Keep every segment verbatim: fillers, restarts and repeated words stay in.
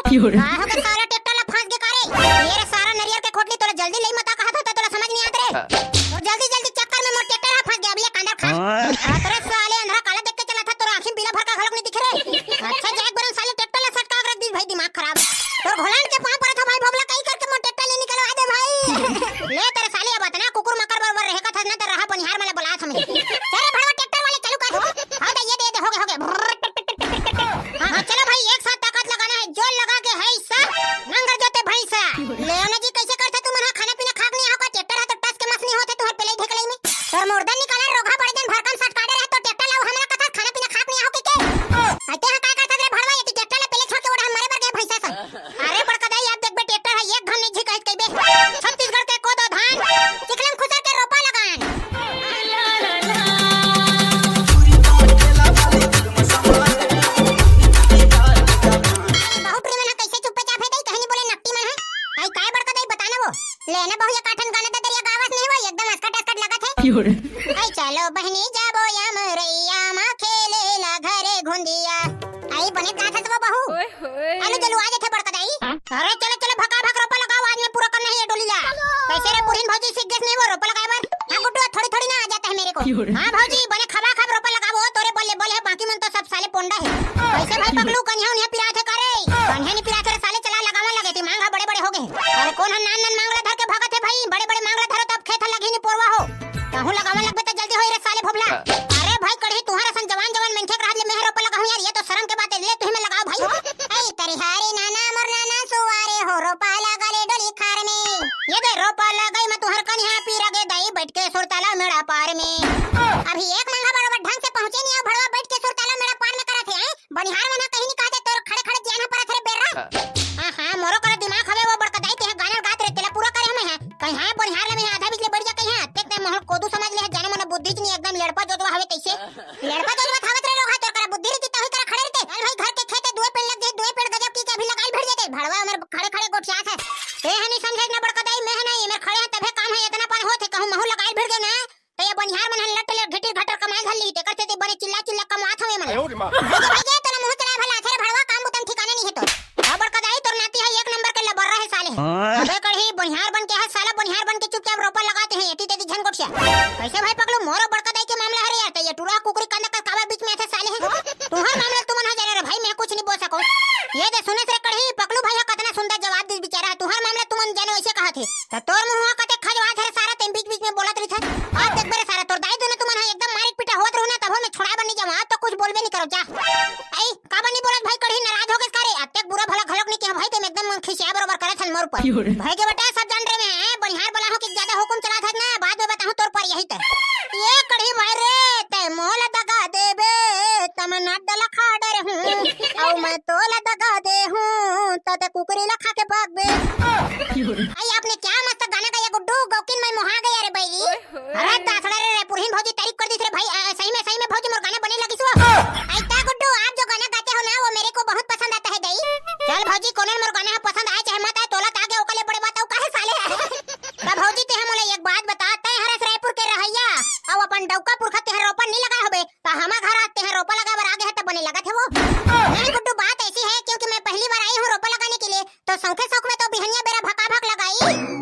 का हो गे साला, ट्रैक्टर ला फंस गे का रे? ये रे सारा नरियर के खोटली, तोला जल्दी लेई मता कहत होता, तोला समझ नहीं आत रे। तो जल्दी जल्दी चक्कर में मोर ट्रैक्टर हा फंस गे, अब ले कांदा खा। हाँ। अतरे साले अंधरा काला देख के चला था, तोर आँखी में पीला भर का घलक नहीं दिखे रे। अच्छा जाए बरन साले ट्रैक्टर ला सटका के रख दी भाई, दिमाग खराब। तोर घोलान के पाँव पड़त हा भाई, भोभला कहीं करके मोर ट्रैक्टर ले निकलवा दे भाई। ले तेरे साले अब अतना कुकुर मकर बरोबर रहे का था ना, तो रहा बनिहार वाला बुलात हमने। चल रे भड़वा ट्रैक्टर वाले चालू कर। हाँ तो ये दे दे, हो गए, हो गए। हाँ, हाँ, चलो भाई, एक साथ ताकत लगाना है, जोर लगा के है सा, नंगर जोते भैंसा। ले ना जी, कैसे करथे तुमन हा, खाना पीना खाक नहीं आहो का? ट्रैक्टर हा तो टस के मस नहीं होथे तुम्हार पेलई ढेकलई में। तोर मुर्दा निकाला, रोगहा बड़े दिन भरकम सटकाड़े रहे, तो ट्रैक्टर लाओ, हमरा कथा खाना पीना खाक नहीं आहो के के? अते हा का करथे रे भड़वा, ये ट्रैक्टर ला पेले छोड़ के ओढ़ा मरे बर गए भैंसा सन। अरे बड़का दाई, आप देखबे ट्रैक्टर है, एक घन नहीं झिकाइत कइबे। छत्तीसगढ़ के कोदो धान, चिखलम खुसर के रोपा लगान। बहुत रे मन ह, कैसे चुप्पे चाप है दाई, कहीं नहीं बोले नकटी मन है। आई काय बड़का दाई, बता ना वो। ले ना बहु, ये काठन गाना ददरिया गावस नहीं वो, एकदम असकट असकट लगत है। क्यों रे? आई चलो बहनी जाबो या मरैया मा खेले ला घरे घुंदिया। आई बने गात हस वो बहू। ओए होए। आलू जलू आ जाथे बड़का दाई। अरे चलो चलो भका भक रोपा लगाओ, आज मैं पूरा करना है ये डोली ला। कैसे रे पुरहिन भौजी, सीख गेस नहीं वो रोपा लगाए बर? हाँ गुड्डू, थोड़ी थोड़ी ना आ जाता है मेरे को। क्यों रे? हाँ भौजी, बने खबा खब रोपा लगाओ, तोरे बोले बोले है, बाकी मन तो सब साले पोंडा है। कैसे भाई पकलू, कन्हिया उन्हिया पिराथे का रे? कन्हिया नहीं पिराथे रे साले, चला लगावा लगे थे, मांग हा बड़े बड़े हो गए। अरे कौन हा नान नान मांग ला धर के भागत है भाई, बड़े बड़े मांग ला धरो तब खेत हा लगी नहीं पोरवा हो। कहूँ लगावा लगबे तो जल्दी होई रे साले भोभला। अरे भाई कढ़ी, तुम्हारा सन जवान जवान मनखे के रहत ले मेहर रोपा लगाहूँ यार, ये तो शर्म के बात है। ले तुही में लगाओ भाई। ऐ तरिहारी नाना मोर नाना सुवारे हो, रोपा लगा ले डोली खार में। ये दे रोपा लगाई मैं तुहर कन्हिया पीरा गे दाई, बैठ के सुरताला मेड़ा पार में। अभी एक मंगा बरोबर ढंग से पहुंचे नहीं, भड़वा बैठ के सुरताला मेड़ा पार में करत है। बनिहार मन ह कहीं नहीं कहते, तोर खड़े खड़े जियान ह परत हरे बेर्रा। हाँ हाँ, मोरो करा दिमाग हवे वो बड़का दाई, तेहा गाना गात रे, तेला पूरा करे हमें है। कहीं हाँ बनिहार ले में आधा बिजले बढ़ जा कहीं हाँ, तेक ते मोहन कोदू समझ ले है, जाने मन बुद्धि च नहीं, एकदम लड़पा जोतवा हवे तैसे। लड़पा जोतवा थावत रे लोग, हाँ, तोर करा बुद्धि रहती तभी करा खड़े रहते। चल भाई घर के खेत है, दुए पेड़ लग जाए, दुए पेड़ गजब की के अभी लगाई भिड़ जाते। भड़वा हमर खड़े खड़े गोठियात है। ते है नहीं समझे ना बड़का दाई, मैं है नहीं, मेरे खड़े हैं तभे काम है, इतना पान होत है, कहूँ महू लगाई भिड़ गए ना। त ये बनिहार मन ह लट ले घिटिर घटर कमाए धर ली, तेकर सेती बने चिल्ला चिल्ला कमात हवे मन। अरे रे माँ। भाई गे, भाई गे, तोला मुंह चलाए भला, अच्छा रे भड़वा, काम बुतम ठिकाने नहीं है तो। हाँ बड़का दाई, तोर नाती है एक नंबर के लबर्रा है साले। हाँ। अबे कढ़ी, बनिहार बन के है साला, बनिहार बन के चुपचाप रोपा लगाते हैं, एती तेती झन गोठिया। कैसे भाई पगलू, मोरो बड़का दाई के मामला है रे यार, त ये टूरा कुकुरी कांदा का काबर बीच में आथे साले है? तुहर मामला तुमन ह जाने रे भाई, मैं कुछ नहीं बोल सको। ये दे सुने रे कढ़ी, पकलू भाई ह कतना सुंदर जवाब दिस बेचारा, तुहर मामला तुमन जाने वैसे कहा थे। त तोर मुंह कते खजवात हे रे सारा, तें बीच-बीच में बोलत रहिथस। अब देख बे रे सारा, तोर दाई दोनों तुमन ह एकदम मारिक पीटा होत रहू ना, तभो मैं छोड़ाए बर नहीं जावं। आज तो कुछ बोलबे नहीं करो, जा। आई, काबर नहीं बोलत भाई कढ़ी, नाराज हो गेस का रे? अतेक बुरा भला घलोक नहीं किया भाई, तें एकदम खिसिया बरोबर करत हन मोर ऊपर। क्यों रे? भाई के बेटा, सब जान रे मैं, बनिहार बला हूँ कि ज्यादा हुकुम चलात हस ना, बाद में बताहूँ तोर पर यही ते। ये कढ़ी भाई रे, ते मोला दगा देबे, त मैं नड्डा ला खा डरे हूँ, अउ मैं तोला दगा दे हूँ, त ते कुकरी ला खा के भागबे। क्यों रे? आई, आपने क्या मस्त गाना गाया गुड्डू, गौकिन मैं मोहा गया रे बैरी। ओए होए। अरे दासड़ा रे, रे पुरहिन भौजी तारीफ कर दी रे भाई, आ, सही में, सही में भौजी मोर गाना बने लगी सो। आई ता गुड्डू, आप जो गाना गाते हो ना, वो मेरे को बहुत पसंद आता है दाई। चल भौजी, कोनो मोर गाना ह पसंद आए चाहे मत आए, तोला त आगे ओकले बड़े बात अउ काहे साले। त भौजी तेहा मोला एक बात बता, तैं हरस रायपुर के रहैया, अउ अपन डौका पुरखा तेहा रोपा नहीं लगाए होबे, त हमा घर आज तेहा रोपा लगाए बर आगे है त बने लगत है वो। नहीं गुड्डू, बात ऐसी है, क्योंकि मैं पहली बार आई हूँ रोपा लगाने के लिए, तो शौके शौक में तो बिहनिया बेरा भकाभक लगाई।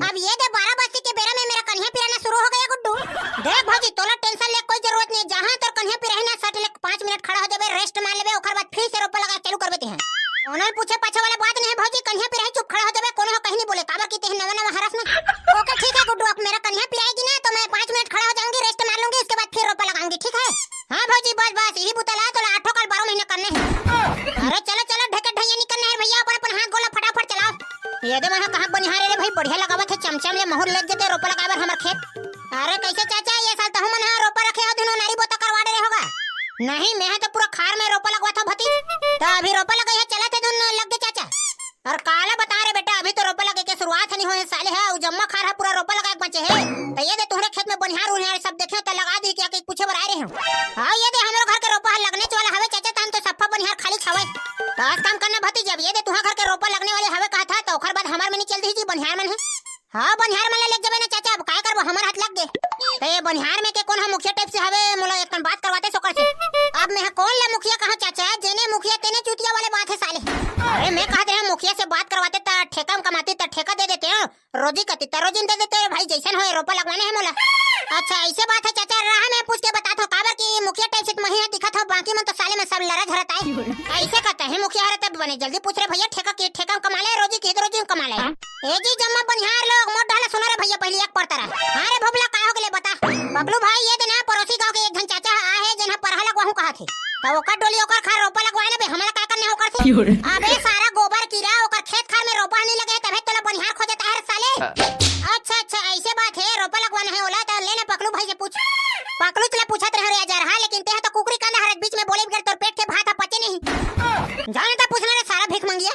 अब ये दे बारह बस्ती के बेरा में मेरा कन्हिया पिराना शुरू हो गया गुड्डू। देख भौजी, तोला टेंशन ले कोई जरूरत नहीं है, जहाँ तोर कन्हिया पिराही ना सट ले, पाँच मिनट खड़ा हो जाबे, रेस्ट मार लेबे, ओकर बाद फिर से रोपा लगा चालू करबे तेहा। ओनन पूछे पाछे वाला बात नहीं है भौजी, कन्हिया पिराही चुप खड़ा हो जाबे, कोनो ह कहीं नहीं बोले, काबर की तेहा नवा नवा हरस ना। ओके ठीक है गुड्डू, अब मेरा कन्हिया पिराएगी ना तो मैं पाँच मिनट खड़ा हो जाऊंगी, रेस्ट मार लूंगी, उसके बाद फिर रोपा लगाऊंगी, ठीक है? हाँ भौजी, बस बस, यही बुता ला, तोला आठों काल बारह महीना करना है। अरे चलो चलो, ढेके ढैया नहीं करना है भैया, अपन अपन हाथ गोला फटाफट चलाओ। ये दे मन ह कहाँ बनिहार रे भाई, बढ़िया लगावत है, चमचम ले महूर लग जते रोपा लगाए बर हमर खेत। अरे कैसे चाचा, ये साल तहु मन ह रोपा रखे हो, दुनो नारी बोता करवा डरे होगा। नहीं, मैं ह तो पूरा खार में रोपा लगवा था भती। तो अभी रोपा लगाई है, चला थे दुन लग गए चाचा। अरे काला बता रे बेटा, अभी तो रोपा लगे के शुरुआत नहीं होए साले है, उ जम्मा खार है पूरा रोपा लगा के बचे है। तो ये दे तुम्हारे खेत में बनिहार उनिहार सब देखे तो लगा दी क्या, कि पूछे बर आए रहे हो। हाँ ये दे हमरो घर के रोपा ह लगने वाला हवे चाचा, त हम तो सफा बनिहार खाली खावे। तो आज काम करना भतीजा, अब ये दे तुम्हारे घर के रोपा लगने वाले हवे कहा था, तो ओखर बाद हमार में नहीं चल दी जी बनिहार मन है। हाँ बनिहार मन ले लेके जबे ना चाचा, अब काय करबो, हमार हाथ लग गे। तो ये बनिहार में के कौन हा मुखिया टाइप से हवे, मोला एक बात करवाते सोकर से। अब मैं हा कौन ला मुखिया कहा चाचा, जेने मुखिया तेने चूतिया वाले बात है साले। अरे मैं कहते हैं मुखिया से रोजी कती त रोजी दे देते रे भाई, जइसन होय रोपा लगवाने हे मोला। अच्छा, अइसे बात हे चाचा, रहा मैं पूछ के बतात हँव, काबर कि मुखिया टाइप से त मही ह दिखत हँव, बाकी मन तो साले में सब लरा झरत आय। अइसे कहत हे मुखिया हरे, तब बने जल्दी पूछ रे भइया, ठेका के, ठेका म कमा ले, रोजी के, रोजी म कमा ले। ए जी, जम्मा बनिहार लोग, मोर डहर ला सुना रे भइया, पहिली एक परत रहा। हाँ रे भोभला, का हो गेले बता? पकलू भाई, ये देना पड़ोसी गांव के एक झन चाचा ह, आहे, जेन ह परहा लगवाहूं कहत हे। त ओकर डोली ओकर खार रोपा लगवाए ना बे, हमला का करना ओकर से? अबे सारा गोबर कीरा, ओकर खेत खार में रोपा नहीं लगे, तभे तोला बनिहार खोजत आहे रे साले। अच्छा, अच्छा, अइसे बात हे, रोपा लगवाना हे ओला, त ले ना पकलू भाई से पूछ। पकलू तोला पूछत रहे रे अजरहा, लेकिन तेहा तो कुकरी कांदा हरे बीच में बोले बगैर तोर पेट के भात ह पचे नहीं। जाने त पूछना रे सारा भीख मंगिया।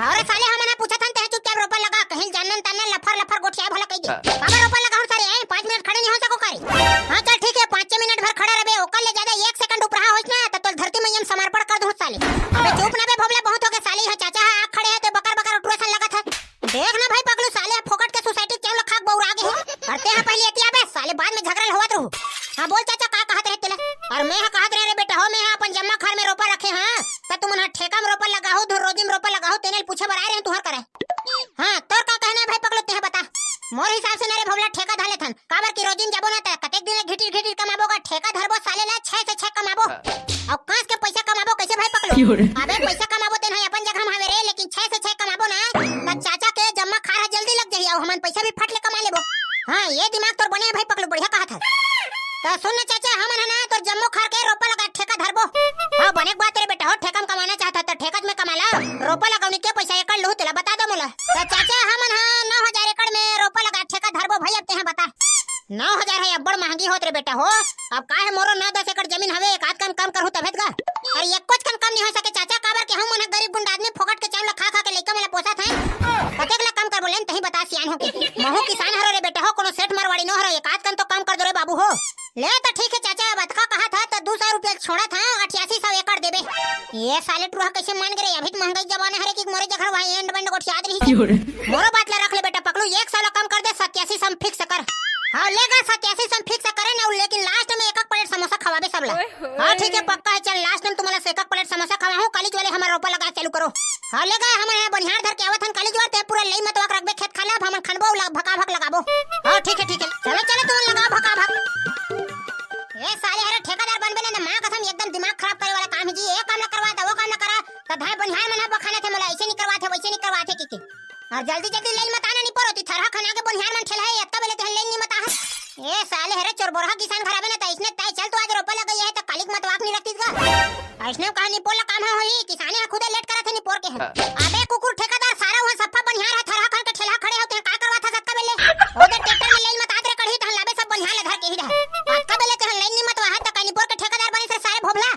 अरे साले, हमन ह पूछत हन, तेहा चुपचाप रोपा लगा, कहीं जानन तानन लफर लफर गोठियाए भला कहि दे। काबर रोपा लगाहूं सारे, हैं? पाँच मिनट खड़े नहीं हो सको का रे? हाँ, चल ठीक हे, पाँचे मिनट भर खड़ा रहबे, ओकर ले जादा एक सेकंड उपराहा होइस ना, त तोल धरती मैया म समर्पण कर दूं साले। अबे चुप ना बे भोभला, बहुत हो गे साले, इहाँ चाचा ह आग खड़े हे, ते बकर बकर उठुआ सन लगत हे। देख ना भाई पकलू, साले ह फोकट के सोसाइटी के चाउर ल खा के बउरा गे हे। अउ तेहा पहिली एती आबे, साले बाद में झगरा ल होवत रहू। हाँ बोल चाचा, का कहत रहे तेला? अउ मैं ह कहत रहे रे बेटा हो, मैं ह अपन जम्मा खार में रोपा रखे हँव, त तुमन ह ठेका म रोपा लगाहू, धुन रोजी म रोपा लगाहू, तेने ल पूछे बर आए रहे तुँहर करा। हाँ, तोर का कहना हे भाई पकलू, तेहा बता। मोर हिसाब से ना रे भोभला, ठेका धर लेथन, काबर कि रोजी म जाबो ना त कतेक दिन ले घिटिर घिटिर कमाबो गा, ठेका धरबो साले ला, छह से छह कमाबो। अउ कांस के पइसा कमाबो कइसे भाई पकलू? अबे पइसा कमाबो तेन ह अपन जगह म हवे रे, लेकिन छह से छह कमाबो ना, त चाचा के जम्मा खार ह जल्दी लग जाही, अउ हमन पइसा भी फट ले कमा लेबो। हाँ, ये दिमाग तोर बने हे भाई पकलू, बढ़िया कहत हस। त सुन ना चाचा, हमन ह ना तोर जम्मो खार के रोपा लगा ठेका धरबो। हाँ, बने के बात रे बेटा हो, ठेका म कमाना चाहत हस त ठेका म कमा ला, रोपा लगौनी के पइसा एकड़ लुहू तेला बता दो मोला। त चाचा, हमन ह नौ हजार एकड़ में रोपा लगा ठेका धरबो भाई, अब तेहा बता। नौ हजार हे, अब्बड़ महंगी होत रे बेटा हो। अब का हे, मोरो नौ दस एकड़ जमीन हवे, एक आध कन कम करहूं तभे त गा। अरे, एक्कोच कन कम नहीं हो सके चाचा, काबर के हमन ह गरीब गुंडा आदमी, फोकट के चाउर ल खा खा के लइका मन ल पोसत हन। कतेक ल कम करबो, ले न तहीं बता सियान होके। महूं किसान हरो रे बेटा हो, कोनो सेठ मारवाड़ी नो हरो, एक आध कन तो कम कर दो रे बाबू हो। ले त ठीक हे चाचा, अब अतका कहत ह त दू सौ रुपया छोड़त हंव, अठियासी सौ एकड़ देबे। ये साले टुरा कइसे मान गे रे, अभी त महंगाई जमाना हरे कि मोरे जघर वहाँ एंड बंड गोठियात रही। मोरो बात ला रख ले बेटा पकलू, एक सौ ला कम कर दे, सत्यासी सौ म फिक्स कर। हाँ, ले गा, सत्यासी सौ म फिक्स करे ना, लेकिन लास्ट में एक एक प्लेट समोसा खवाबे सबला। हाँ, ठीक हे, पक्का हे, चल लास्ट में तुमला एक एक प्लेट समोसा खवाहूं, काली जुवार ले हमर रोपा लगाए चालू करो। हाँ, ले गा, हमन ह बनिहार धर के आवत हन, काली जुवार ते पूरा लेई मतवा के रखबे खेत खाला, अब हमन खनबो, भका भक लगाबो। हाँ, ठीक हे, ठीक हे, चलो, चलो, तुमन लगाओ भका भक। ए साले, अरे ठेकादार बनबे ना, ना माँ कसम, एकदम दिमाग खराब करे वाला काम हे जी, ये काम ना करवा, त वो काम ना करा, त धाय बनिहार मन ह बखानथे मोला, अइसे नहीं करवाथे, वइसे नहीं करवाथे, कि, कि। अउ जल्दी जल्दी लेई ल मत आना, निपोर ओती थरहा खना के बनिहार मन ठेलहा हे, अतका बेले तेहा लेई ल नहीं मत आहा। ए साले, हरे चोरबोरहा किसान घर आबे ना, त अइसने ताई चल तो आज रोपा लगई हे, त काली के मतवा के नहीं रखतिस गा। अइसने कहा निपोर ला काम ह होही, किसाने ह खुदे लेट करत हे निपोर के ह। अबे कुकुर ठेकादार, सारा उहाँ सफ्फा बनिहार ह थरहा खन के ठेलहा खड़े हो, तेहा का करवाथस अतका बेले? ओ दे ट्रैक्टर में लेई ल मत आत रे कड़ही, तहन लाबे सब बनिहार ला धर के ही रह। अतका बेले तेहा लेई ल नहीं मत आहा, त का निपोर के ठेकादार बनिस रे सारे भोभला।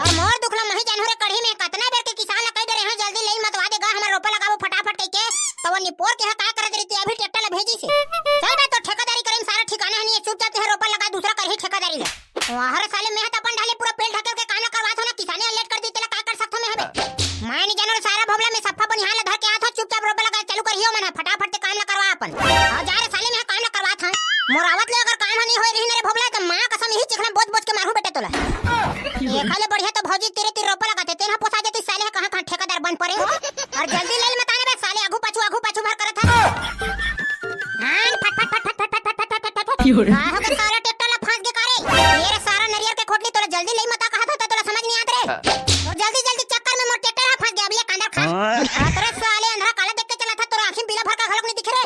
अउ मोर दुख ला मही जानहूं रे कड़ही में, कतना बेर के किसान ला कहि दे रहे हंव, जल्दी लेई ल मतवा दे गा, हमर रोपा लगाबो फटाफट कहिके, त वो निपोर के ह का करत रहितिस, अभी ट्रैक्टर ला भेजिस हे। चल बे, तोर ठेकादारी करे म सारा ठिकाना ह नहीं हे, चुपचाप तेहा रोपा लगा, दूसरा करही ठेकादारी ला। वाह रे साले, मैं ह त अपन ढाले पूरा पेल ढकेल के काम ला करवात हंव ना, किसाने ह लेट कर दी, तेला का कर सकथंव मैं ह बे? मैं नहीं जानंव रे सारा भोभला, मैं सफ्फा बनिहार ला धर के आत हंव, चुपचाप रोपा लगा, चालू करिहो मन ह, फटाफट ते काम ला करवा अपन। हाँ, जा रे साले, मैं ह काम ला करवात हंव। मोर आवत ले अगर काम ह नहीं होय रही ना रे भोभला, त माँ कसम इही चिखला बोज बोज के मारहूं बेटा तोला। एखर ले बढ़िया त भौजी तेरे तीर रोपा लगाथे, तेन ह पोसा जतिस साले ह, कहाँ कहाँ ठेकादार बन परे। अउ जल्दी लेई ल मत आना बे साले, आगू पाछू, आगू पाछू भर करत हस। हाँ, फट, फट, फट। का हो गे सारा, ट्रैक्टर ला फंस गे का रे? ये रे सारा नरियर के खोटली, तोला जल्दी लेई ल मत आ कहत हंव त तोला समझ नहीं आत रे। तोर जल्दी जल्दी चक्कर में मोर ट्रैक्टर ह फंस गे, अब ले कांदा खा। हाँ। अतरे साले अंधरा काला देख के चलाथस, तोर आँखी म पीला भरका घलोक नहीं दिखे रे।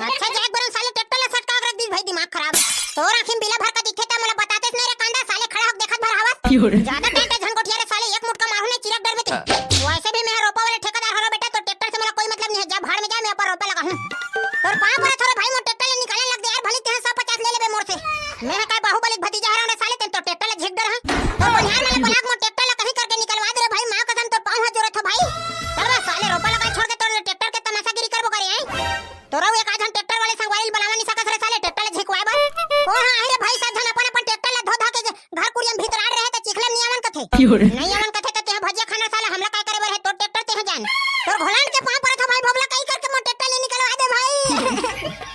अच्छा, जा एक बार साले ट्रैक्टर ला सटका के रख दिस भाई, दिमाग खराब। तोर आँखी म पीला भरका दिखे त मोला बतातेस नहीं रे कांदा, साले खड़ा होके देखत भर हवस। जादा टाइम ते झन गोठिया रे साले, एक मुटका मारहूं नहीं चिरक डरबे ते। वइसे भी मैं ह रोपा वाले ठेकादार हरंव बेटा, तोर ट्रैक्टर से मोला कोई मतलब नहीं हे, जा भाड़ में जा, मैं अपन रोपा लगाहूं। तोर पाँव परत हंव रे भाई, मोर ट्रैक्टर ले निकाले लग दे यार, भले तेहा सौ पचास ले लेबे मोर से। मैं ह काय बाहुबली के भतीजा हरंव रे साले, तेन तोर ट्रैक्टर ला झिक डरहूं। तोर बनिहार मन ला बला के मोर ट्रैक्टर ला कहीं करके निकलवा दे रे भाई, माँ कसम तोर पाँव हाथ जोरत हंव भाई। चल बे साले, रोपा लगाए छोड़ के तोर ट्रैक्टर के तमाशागिरी करबो का रे, हैं? तोरा एक आध झन ट्रैक्टर वाले संगवारी ल बलावा नहीं सकस रे साले, ट्रैक्टर ला झिकवाए बर। ओ हाँ, अरे भाई, सब झन अपन अपन ट्रैक्टर ला धो धा के घर कुरिया म भीतरात रहे त चिखला म नहीं आवन कथे। नहीं आवन कथे त तेहा भजिया खाना साले, हमला काय करे बर हे, तोर ट्रैक्टर तेहा जान। तोर घोलान के पाँव परत हंव भाई भोभला, कहीं करके मोर ट्रैक्टर ले निकलवा दे भाई।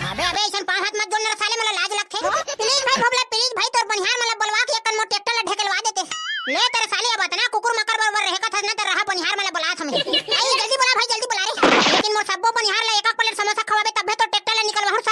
अबे, अबे, अइसन पाँव हाथ मत जोड़ ना साले, मोला लाज लगथे। प्लीज भाई भोभला, प्लीज भाई, तोर बनिहार मन ला बलवा के एक कन मोर ट्रैक्टर ला ढकेलवा देते। ले तेरे साले, अब अतना कुकुर मकर बरोबर रहे कथस ना, त रहा बनिहार मन ला बलात हंव मैं। आई, जल्दी बला भाई, जल्दी बला रे। लेकिन मोर सब्बो बनिहार ला एक एक प्लेट समोसा खवाबे तभे तोर ट्रैक्टर ला निकलवाहूं।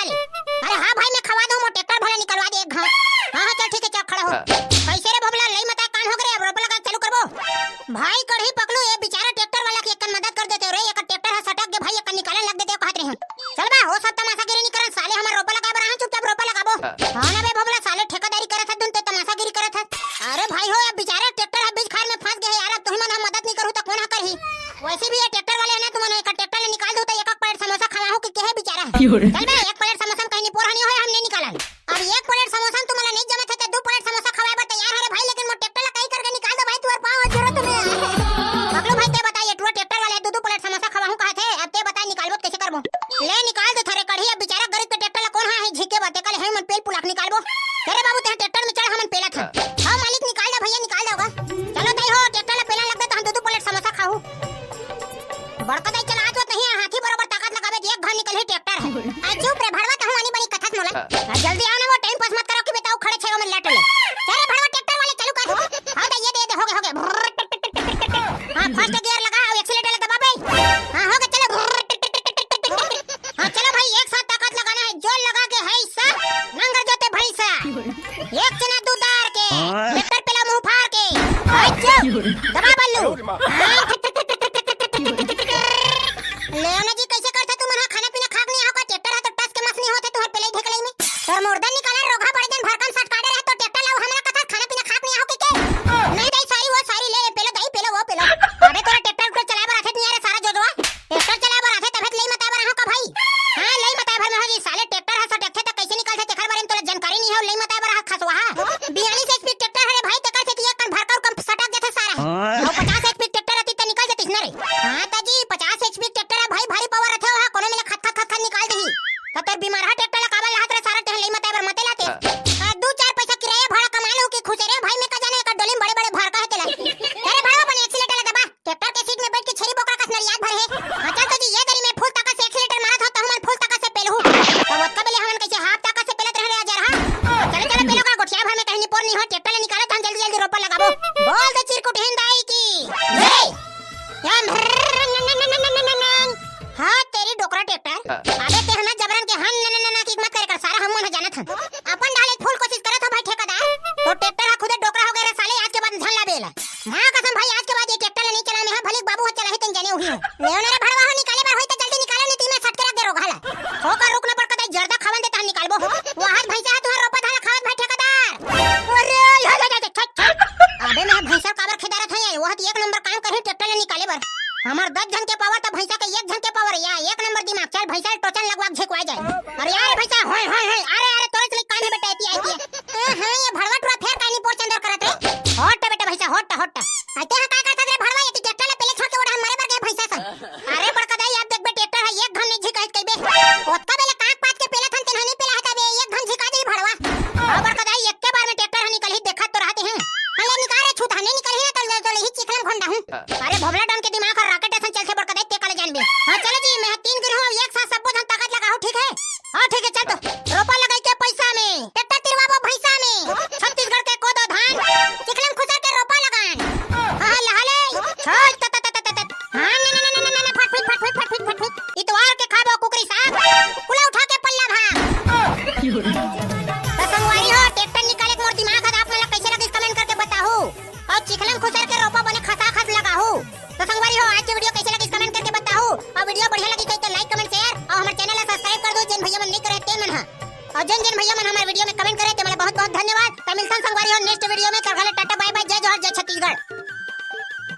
वैसे भी ये ट्रैक्टर वाले हे ना, तुमन एकर ट्रैक्टर ले निकाल दू त एक एक प्लेट समोसा खवाहूं कि केहे बिचारा हे। क्यों रे? चल बे, एक प्लेट समोसा में कहीं निपोर हनी होय, हम नहीं निकालन। अब एक प्लेट समोसा तुमन ला नहीं जमे थे, त दू प्लेट समोसा खवाए बर तैयार हे रे भाई, लेकिन मोर ट्रैक्टर ला कहीं करके निकाल दो भाई, तुहर पाँव जोरत हंव मैं। पगलू भाई, ते बता, ये टुरा ट्रैक्टर वाले दू दू प्लेट समोसा खवाहूं कहा थे, अब ते बता निकालबो त कैसे करबो? ले निकाल दे थे रे कढ़ी, अब बिचारा गरीब के ट्रैक्टर ला कोन हा हे झिके बाते, कल हे मन पेल पुलाक निकालबो। अरे बाबू, ते ट्रैक्टर में चढ़, हमन पेलत हन। हाँ मालिक, निकाल दे भैया, निकाल दे होगा। चलो दाई हो, ट्रैक्टर ला पेला लग दे त हम दू दू प्लेट समोसा खाहू। बड़का दाई चला आज नहीं, हाथी बरोबर ताकत लगाबे, एक घर निकलही ट्रैक्टर हे। आ चुप रे भड़वा, तहूं आनी बनी कथस मोला। आ जल्दी आओ ना, वो टाइम पास मत करो कि बताओ खड़े छे वो में लट ले। अरे भड़वा ट्रैक्टर वाले चालू कर। हाँ दाई, ये दे, दे, हो गए, हो गए। हाँ, फर्स्ट गियर लगा, अब एक्सीलेटर दबा बे। हाँ, हो गए, चलो। हाँ, चलो भाई, एक साथ ताकत लगाना है, जोर लगा के है सा, नंगर जोते भैंसा। एक चना दू दार के, ट्रैक्टर पेला मुंह फाड़ के। अच्छा, दबा बल्लू। हाँ, ले ना जी, कैसे करथे तुमन हा? खाना पीना खाक नहीं आहो का? ट्रैक्टर हा तो टस के मस नहीं होथे तुहर पेलई ढेकलई में। तोर मुर्दा निकाला रोगहा बड़े दिन भरकम सटकाड़े रहे तो ट्रैक्टर लाऊ, हमरा कथा खाना पीना खाक नहीं आहो के के? नहीं दाई, सॉरी, वो सॉरी, ले, पेलो दाई, पेलो, वो पेलो। अबे तोरा ट्रैक्टर उक्टर चलाए बर आथे नहीं रे सारा जोजवा? ट्रैक्टर चलाए बर आथे तभे तो लई मताए बर आहो का भाई? हाँ, लई मताए बर में हो जी, साले ट्रैक्टर हा सटकथे त कैसे निकलथे तेखर बारे में तोला जानकारी नहीं हो, लई मताए बर आहो खसवा हा। बयालीस एचपी ट्रैक्टर हरे भाई, तेकर से कि एक कन भरका उरका सटक जाथे सारा। हाँ। अउ पचास एचपी ट्रैक्टर रहती त निकल जातिस ना रे। हाँ त जी, पचास एचपी ट्रैक्टर हे भाई, भारी पावर रथे ओहा, कोनो मेला खत खत खत खत निकाल देही। त तोर बीमार हा ट्रैक्टर ला काबर लाहत रे सारा, तेह लई मताए बर मते लाते। आ, दू चार पैसा किराया भाड़ा कमा लहू कि खुश रे भाई, मैं का जाने एकर डोली में बड़े बड़े भरका हे तेला। अरे भाड़वा बने एक्सीलेटर ला दबा। ट्रैक्टर के सीट में बैठ के छेरी बोकरा कस नरियात भर हे। हाँ, चल तो जी, ये दरी में फुल ताकत से एक्सीलेटर मारत हो, त हमन फुल ताकत से पेलहू। त ओतका बेले हमन कैसे हाफ ताकत से पेलत रहे रे अजर, हाँ? चलो, चलो, पेलो का गोठिया भर में कहीं निपोर नहीं हो, ट्रैक्टर ले निकालो, त हम जल्दी, जल्दी रोपा लगाबो। बोल दे चिरकुटहीन दाई की जय। या हाँ, तेरी डोकरा ट्रैक्टर। अबे ते हना जबरन के हन न, न, न, न, की मत करे कर, सारा हम मन ह जानत हन। अपन डाले फुल कोशिश करत हो भाई ठेकेदार। तो ट्रैक्टर हा खुदे डोकरा हो गए रे साले, आज के बाद झन लाबे एला। माँ कसम भाई, आज के बाद ये ट्रैक्टर ला नहीं चलाए में, हाँ, भले बाबू हा चलाही तेन जाने उही हो। लेओ ना रे भड़वा हो, निकाले बर होई त जल्दी निकालो, नहीं त मैं सटके रख दे रोगहा ला। हो का, रुक ना बड़का दाई, जर्दा खावन दे तहन निकालबो। वो हाथ भैंसा हा तुहर रोपा धान ला खावत भाई ठेकेदार। अरे, या, या, या, या, छट, छट। अबे मैं भैंसा काबर खेदारत हई, वो हाथ एक नंबर काम करही ट्रैक्टर ला निकाले बर। हमर दस झन के पावर त भैंसा के एक झन के पावर या, एक नंबर दिमाग। चल भैंसा टोचन लगवा के झेकवा जाए। अरे यार भैंसा, होय, होय, होय। अरे, अरे, तोरे से काम हे बेटा, एती, एती। ए, हाँ, ये भड़वा टुरा फेर कानी पोर चंदर करत रे। हट बेटा भैंसा, हट, हट। अते हा का करत रे भड़वा, ये ट्रैक्टर ला पेले छोड़ के ओढ़ा मारे बर गए भैंसा सन। अरे बड़का दाई, अब देख बे, ट्रैक्टर हे, एक घन नहीं झिकाइत कइबे। ओतका बेले कांच पाच के पेला थन, तेन हा नहीं पेला हता बे, एक घन झिका जाही भड़वा। हाँ बड़का दाई, एक के बार में ट्रैक्टर हा निकलही, देखत तो रहते हैं। हाँ, ले निकाल रे छूत, हा नहीं निकलही ना, तो, तो लेही चिखला में घोंडा हूँ। अरे भोभला डन के दिमाग हर रॉकेट असन चलथे बड़का दाई, ते काले जानबे। हाँ चलो जी, मैं तीन गिरहूँ, अब एक साथ सब्बो झन ताकत लगाहू, ठीक है? हाँ ठीक है, चल तो। रोपा लगाई के पैसा में, ट्रैक्टर तिरवाबो भैंसा में, छत्तीसगढ़ के कोदो धान, चिखला में खुसर के रोपा लगान। हाँ, हाँ, लहा ले। छोड़, त, त, त, त, त, त। हाँ, न, न, न, फट, फट, फट, फट, फट, फट, फट। इतवार के खाबो कुकरी साग, कुला उठा के पल्ला भाग। त संगवारी हो, ट्रैक्टर निकाले के मोर दिमाग हे, आप मन ला कैसे लगिस, comment करके बताहू। अउ चिखला में खुसर के रोपा बने खसाखस लगाहू। त संगवारी हो, आज के video कैसे लगिस, comment करके बताहू। अउ video बढ़िया लगिस त like, comment, share अउ हमर channel ला subscribe कर दो, जेन भैया मन नहीं करे तेन मन हा। अउ जेन जेन भैया मन हमर video में comment करे, ते मन ला बहुत बहुत धन्यवाद। त मिलथन संगवारी हो next video में, तब तक ले टाटा bye bye, जय जोहार, जय छत्तीसगढ़।